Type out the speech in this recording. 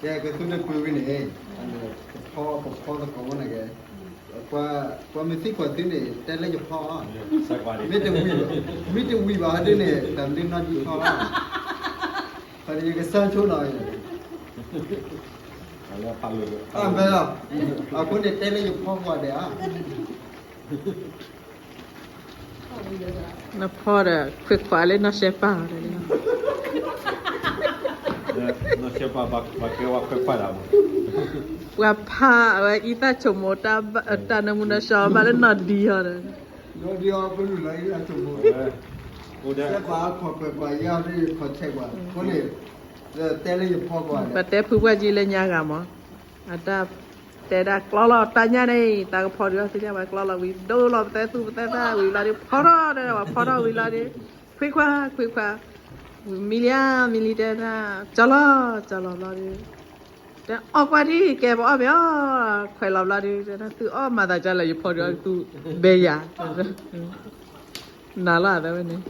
ကဲ ကသူတပူၤဝံၤန့ၣ် ကဖီ ကဖီသကိးမနုၤကဲ ပှၤမ့ၢ်သံကွၢ်သုန့ၣ် တဲလၢယဖီအီၤ, မ့ၢ်တဝံၤဘၣ် မ့ၢ်တဝံၤဘၣ်ဟီဒ်န့ၣ် တၢ်မနုၤနီၢ်ဒံးဖီအီၤ, ဖဲန့ၣ်ယကစၢ်ဆိနီၤ, အမ့ၢ်လီၤ, အဃိန့ၣ်တဲလၢယဖီကွၢ်ဒဲးဧါ. နဖီဒီး ခွဲးခွါလၢနီၢ်ရှဲပၢ်အီၤ, နီၢ်ရှဲပၢ်ဘၣ်ကဲဝဲခွဲးခွါဒၣ်မး, ပှၤဖးအဝဲအံသၣ်ဆိမိၣ် တၢ်နၢမူနီၢ်ရှဲဘၣ်လၢနီၢ်ဒံအီၤဒီး, နီၢ်ဒံအီၤပလူၢ်လီၤအံသၣ်ဆိမိၣ်, အိၣ်ဒဲး ခွဲးခွါယဲအီၤဒ်ခီၣ်ဆဲးကွၢ် အဃိန့ၣ် တဲလၢယဖီကွၢ်, ပှၤတဲဖုပှၢ်ကံလၢညါဂၤမး, အတၢ်တဲဒၣ်ကျီလီၤတၢ်ညၣ်န့ၣ် တၢ်ကဖီဒုးအီၤသ့ၣ်ညါ ပှၤကျီလီၤဝံၤ ဒိလီၤပသဲသူၣ်ပသဲသၣ်ဝံၤလီၤဒီး ဖီထီၣ်ဒီးပှၤဖီထီၣ်ဝံၤလီၤဒီး ခွဲးခွါ ခွဲးခွါ, ဝံၤမံလံဧါ မံလံတဲဒၣ် ကၠီလီၤ ကၠီလီၤဘျီဒီး တဲအီၣ်ကွၢ်ဒံး ကဲပအီၣ်မ့ၢ်အီၣ် ခွဲးလီၤဘျီဒီး တဲဒၣ်သုအီၣ်မၤသးကၠီလၢယဖီဒုးအီၤသူၣ်ဘဲယၤ နၤလီၤအသးဝဲန့ၣ်,